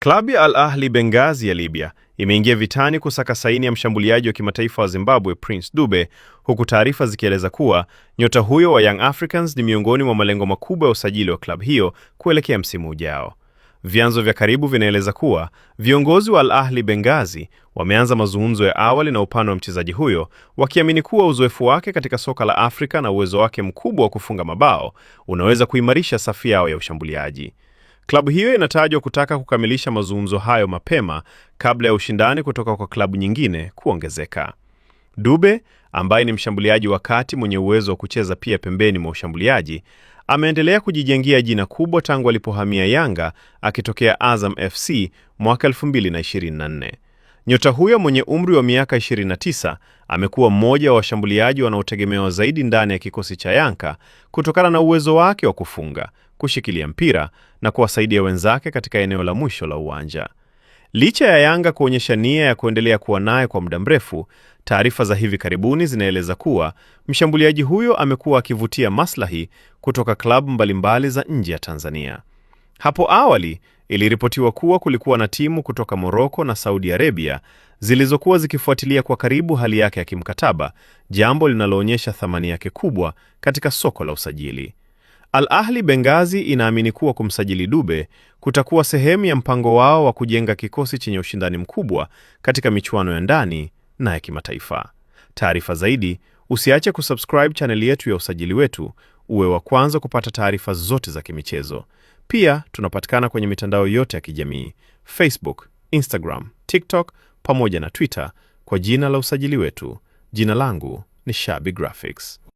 Klabu ya Al Ahli Benghazi ya Libya imeingia vitani kusaka saini ya mshambuliaji wa kimataifa wa Zimbabwe Prince Dube, huku taarifa zikieleza kuwa nyota huyo wa Young Africans ni miongoni mwa malengo makubwa ya usajili wa klabu hiyo kuelekea msimu ujao. Vyanzo vya karibu vinaeleza kuwa viongozi wa Al Ahli Benghazi wameanza mazungumzo ya awali na upande wa mchezaji huyo, wakiamini kuwa uzoefu wake katika soka la Afrika na uwezo wake mkubwa wa kufunga mabao unaweza kuimarisha safu yao ya ushambuliaji. Klabu hiyo inatajwa kutaka kukamilisha mazungumzo hayo mapema kabla ya ushindani kutoka kwa klabu nyingine kuongezeka. Dube ambaye ni mshambuliaji wa kati mwenye uwezo wa kucheza pia pembeni mwa ushambuliaji ameendelea kujijengia jina kubwa tangu alipohamia Yanga akitokea Azam FC mwaka 2024. Nyota huyo mwenye umri wa miaka 29 amekuwa mmoja wa washambuliaji wanaotegemewa zaidi ndani ya kikosi cha Yanga kutokana na uwezo wake wa kufunga, kushikilia mpira na kuwasaidia wenzake katika eneo la mwisho la uwanja. Licha ya Yanga kuonyesha nia ya kuendelea kuwa naye kwa muda mrefu, taarifa za hivi karibuni zinaeleza kuwa mshambuliaji huyo amekuwa akivutia maslahi kutoka klabu mbalimbali za nje ya Tanzania. Hapo awali iliripotiwa kuwa kulikuwa na timu kutoka Moroko na Saudi Arabia zilizokuwa zikifuatilia kwa karibu hali yake ya kimkataba, jambo linaloonyesha thamani yake kubwa katika soko la usajili. Al Ahli Benghazi inaamini kuwa kumsajili Dube kutakuwa sehemu ya mpango wao wa kujenga kikosi chenye ushindani mkubwa katika michuano ya ndani na ya kimataifa. Taarifa zaidi, usiache kusubscribe chaneli yetu ya Usajili Wetu, uwe wa kwanza kupata taarifa zote za kimichezo. Pia tunapatikana kwenye mitandao yote ya kijamii, Facebook, Instagram, TikTok pamoja na Twitter kwa jina la Usajili Wetu. Jina langu ni Shabi Graphics.